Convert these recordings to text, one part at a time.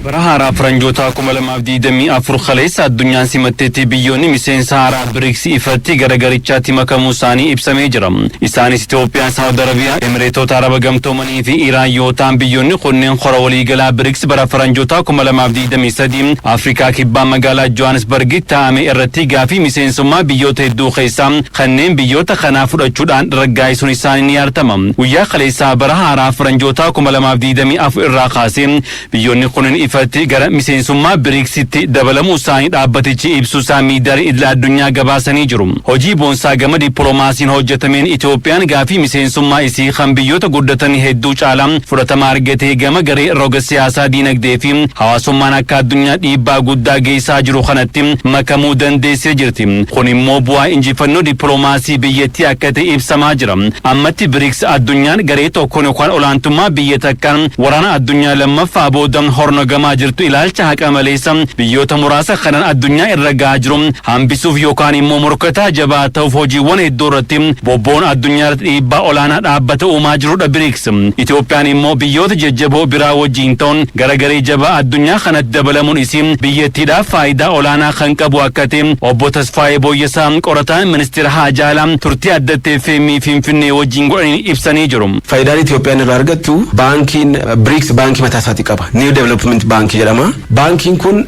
Bara haaraa faranjootaa 2024 kaleessa addunyaan simatteetti biyyoonni miseensa haaraa BRICS ifatti gara garichaatti makamuu isaanii ibsamee jira. Isaanis Itoophiyaan, Saawud Arabiyaa, Emireetota Araba Gamtoomanii fi Iraan yoo ta'an, biyyoonni kunneen kora waliigalaa BRICS bara faranjootaa 2023 Afrikaa Kibbaa magaalaa Johannesburgitti taa'ame irratti gaafii miseensummaa biyyoota hedduu keessaa kanneen biyyoota kanaa fudhachuudhaan raggaa'isuun isaanii ni yaadama. Guyyaa kaleessaa bara haaraa faranjootaa 2024 irraa kaasee biyyoonni kunneen ifatti gara miseensummaa BRICSitti dabalamuu isaanii dhaabbatichi ibsuu isaa miidiyaaleen idil addunyaa gabaasanii jiru. Hojii boonsaa gama dippiloomaasiin hojjetameen Itoophiyaan gaafii miseensummaa isii kan biyyoota guddatan hedduu caalaa fudhatama argatee gama garee roga siyaasaa, diinagdee fi hawaasummaan akka addunyaa dhiibbaa guddaa geessaa jiru kanatti makamuu dandeessee jirti. Kun immoo bu'aa injifannoo dippiloomaasii biyyattii akka ta'e ibsamaa jira. Ammatti BRICS addunyaan garee tokkoon yookaan olaantummaa biyya takkaan waraana addunyaa lammaffaa booda hornogamaa jirtu ilaalcha haqa maleessa biyyoota muraasa kanan addunyaa irra gahaa jiru hambisuuf yookaan immoo morkataa jabaa ta'uuf hojiiwwan hedduu irratti bobboon addunyaa irratti dhiibbaa olaanaa dhaabbata uumaa jirudha BRICS. Itoophiyaan immoo biyyoota jajjaboo biraa wajjin ta'uun gara garee jabaa addunyaa kanatti dabalamuun isii biyyattiidhaaf faayidaa olaanaa kan qabu akka ta'e obbo Tasfaayee Booyyasaa, qorataan ministeera haajaa alaa, turtii addatti FM Finfinnee wajjin godhanii ibsanii jiru. Faayidaan Itoophiyaan irraa argattu, baankiin BRICS baankii mataa isaatii qaba. New Development Bank jedhama. Baankiin kun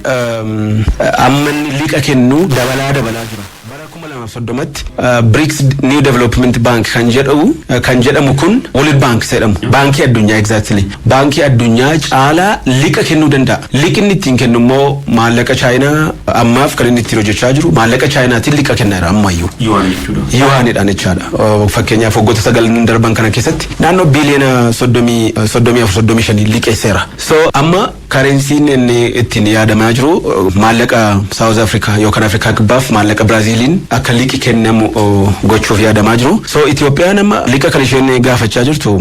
amma inni liqa kennu dabalaa dabalaa jira. Bara 2030tti BRICS New Development Bank kan jedhamu kun World Bank jedhamu. Baankii addunyaa, exactly. Baankii addunyaa caalaa liqa kennuu danda'a. Liqi inni ittiin kennu immoo maallaqa Chaayinaa. Ammaaf kan inni ittiin hojjechaa jiru maallaqa Chaayinaatiin liqa kennaa jira ammayyuu. Yuwaan jechuudha. Yuwaanidhaan jechaadha. Fakkeenyaaf, waggoota 9 darban kana keessatti naannoo biiliyoona 34, 35 liqeesseera. So amma currencyn inni ittiin yaadamaa jiru maallaqa South Africa yookaan Afrikaa Kibbaaf maallaqa Biraaziiliin akka liqi kennamu gochuuf yaadamaa jiru. So Itoophiyaan amma liqa kan isheen gaafachaa jirtu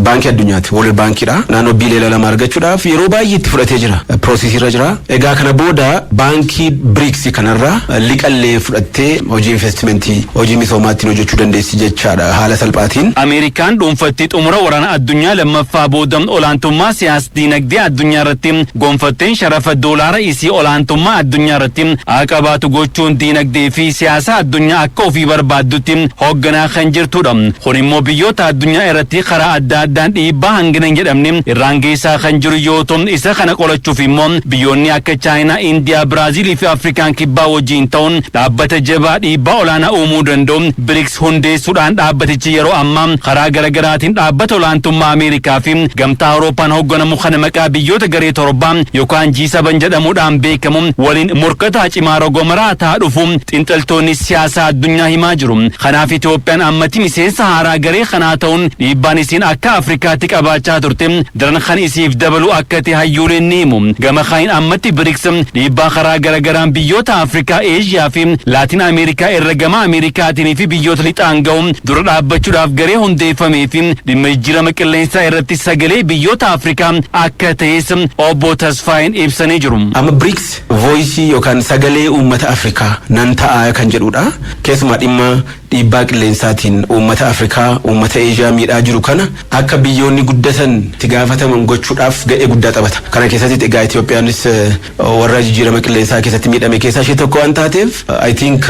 baankii addunyaati. World Bankiidha. Naannoo biiliyoona 2 argachuudhaaf yeroo baay'ee itti fudhatee jira. Processii irra jira. Egaa kana booda baankii BRICS kanarraa liqallee fudhattee hojii investimentii, hojii misoomaa ittiin hojjechuu dandeessi jechaadha haala salphaatiin. Ameerikaan dhuunfatti xumura waraana addunyaa lammaffaa booda olaantummaa siyaas diinagdee addunyaa irratti gonfatteen sharafa doolaara isii olaantummaa addunyaa irratti akka qabaatu gochuun diinagdee fi siyaasa addunyaa akka ofii barbaaddutti hoogganaa kan jirtudha. Kun immoo biyyoota addunyaa irratti karaa adda addaan dhiibbaa hangina hin jedhamne irraan geessaa kan jiru yoo ta'u, isa kana qolachuuf immoo biyyoonni akka Chaayinaa, Indiyaa, Biraazilii fi Afrikaan Kibbaa wajjin ta'uun dhaabbata jabaa dhiibbaa olaanaa uumuu danda'u BRICS hundeessuudhaan dhaabbatichi yeroo ammaa karaa garaagaraatiin dhaabbata olaantummaa Ameerikaa fi Gamtaa Awurooppaan hoogganamu kana maqaa biyyoota garee torbaa yookaan G7 jedhamuudhaan beekamu waliin morkataa cimaa rogomaraa ta'aa dhufu xiinxaltoonni siyaasaa addunyaa himaa jiru. Kanaaf Itoophiyaan ammatti miseensa haaraa garee kanaa ta'uun dhiibbaan isiin akka Afrikaatti qabaachaa turte daran kan isiif dabalu akka ta'e hayyuuleen ni himu. Gama kaaniin ammatti BRICS dhiibbaa karaa garagaraan biyyoota Afrikaa, Eeshiyaa fi Laatiin Ameerikaa irra gama Ameerikaatiin fi biyyoota lixaan ga'u dura dhaabbachuudhaaf garee hundeeffamee fi dhimma jijjiirama qilleensaa irratti sagalee biyyoota Afrikaa akka ta'es obbo Tasfaayin ibsanii jiru. Amma BRICS voiceii yookaan sagalee uummata Afrikaa nan ta'a kan jedhudha. Keessumaa dhimma dhiibbaa qilleensaatiin uummata Afrikaa, uummata Eeshiyaa miidhaa jiru kana akka biyyoonni guddatan itti gaafataman gochuudhaaf ga'ee guddaa taphata. Kana keessatti egaa Itoophiyaanis warra jijjiirama qilleensaa keessatti miidhame keessaa ishee tokko waan taateef, I think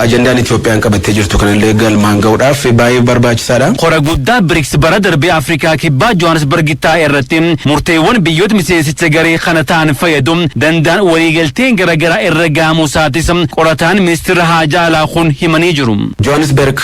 ajandaan Itoophiyaan qabattee jirtu kanallee galmaan ga'uudhaaf baay'ee barbaachisaadha. Kora guddaa BRICS bara darbee Afrikaa Kibbaa Johannesburg taa'e irratti murteewwan biyyoota miseensicha garee kana ta'an fayyadu danda'an waliigalteen garaagaraa irra gahamuu isaatis qorataan ministeera haajaa alaa kun himanii jiru. Johannesburg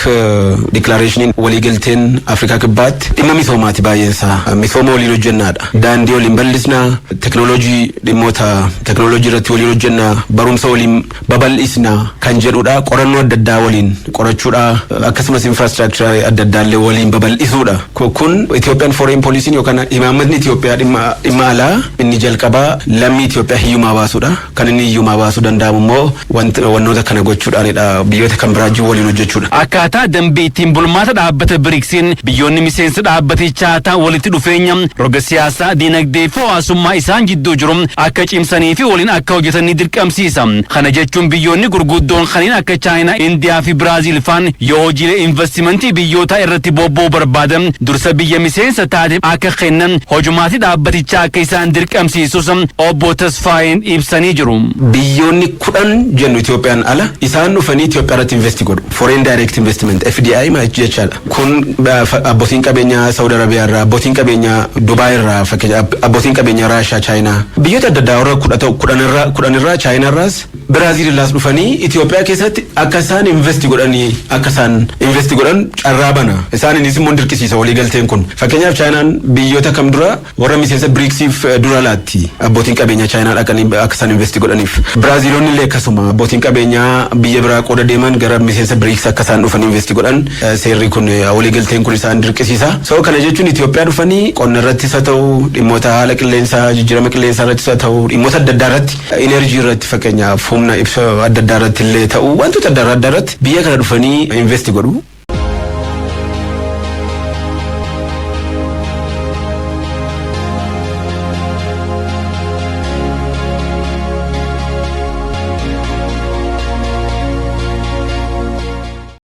Declarationiin, waliigalteen Afrikaa Kibbaatti dhimma misoomaati baay'een isaa. Misooma waliin hojjennaadha. Daandii waliin bal'isnaa, teknooloojii, dhimmoota teknooloojii irratti waliin hojjennaa, barumsa waliin babal'isnaa kan jedhudha. Qorannoo adda addaa waliin qorachuudha. Akkasumas infrastructureii adda addaallee waliin babal'isuudha. Kun Itoophiyaan foreign policyn yookaan imaammatni Itoophiyaa dhimma alaa inni jalqabaa lammii Itoophiyaa hiyyumaa baasuudha. Kan inni hiyyumaa baasuu danda'amu immoo wantoota kana gochuudhaanidha. Biyyoota kan biraa waliin hojjechuudha. Akkaataa dambii ittiin bulmaata dhaabbata BRICSiin biyyoonni miseensa dhaabbatichaa ta'an walitti dhufeenya roga siyaasaa, diinagdee fi hawaasummaa isaan jidduu jiru akka cimsanii fi waliin akka hojjetan ni dirqamsiisa. Kana jechuun biyyoonni gurguddoon kanneen akka Chaayinaa, Indiyaa fi Biraaziil faan yoo hojiilee investimentii biyyoota irratti bobba'uu barbaadan dursa biyya miseensa taate akka kennan hojumaati dhaabbatichaa akka isaan dirqamsiisa. dirqamsiisus obbo Tasfaayeen ibsanii jiru. Biyyoonni 10 jennu Itoophiyaan ala isaan dhufanii Itoophiyaa irratti invest godhu. Foreign Direct Investment, FDI jechaadha. Kun abbootiin qabeenyaa Saudi Arabiyaa irraa, abbootiin qabeenyaa Dubaay irraa, fakkeenyaaf abbootiin qabeenyaa Raashaa, Chaayinaa, biyyoota adda addaa warra 10 irraa, Chaayinaa irraas, Biraaziil irraas dhufanii Itoophiyaa keessatti akka isaan invest godhanii, akka isaan invest godhan carraa bana. Isaan immoo dirqisiisa waliigalteen kun. Fakkeenyaaf, Chaayinaan biyyoota kam dura, warra miseensa BRICSiif dura laatti, abbootiin qabeenyaa Chaayinaa dhaqanii akka isaan invest godhaniif. Biraaziilonni illee akkasuma, abbootiin qabeenyaa biyya biraa qooda deeman gara miseensa BRICS akka isaan dhufan invest godhan seerri kun, waliigalteen kun isaan dirqisiisa. So kana jechuun Itoophiyaa dhufanii qonna irrattis haa ta'u, dhimmoota haala qilleensaa, jijjiirama qilleensaa irrattis haa ta'u, dhimmoota adda addaa irratti, energy irratti, fakkeenyaaf humna ibsa adda addaa irratti illee ta'u, wantoota adda addaa irratti biyya kana dhufanii invest godhu.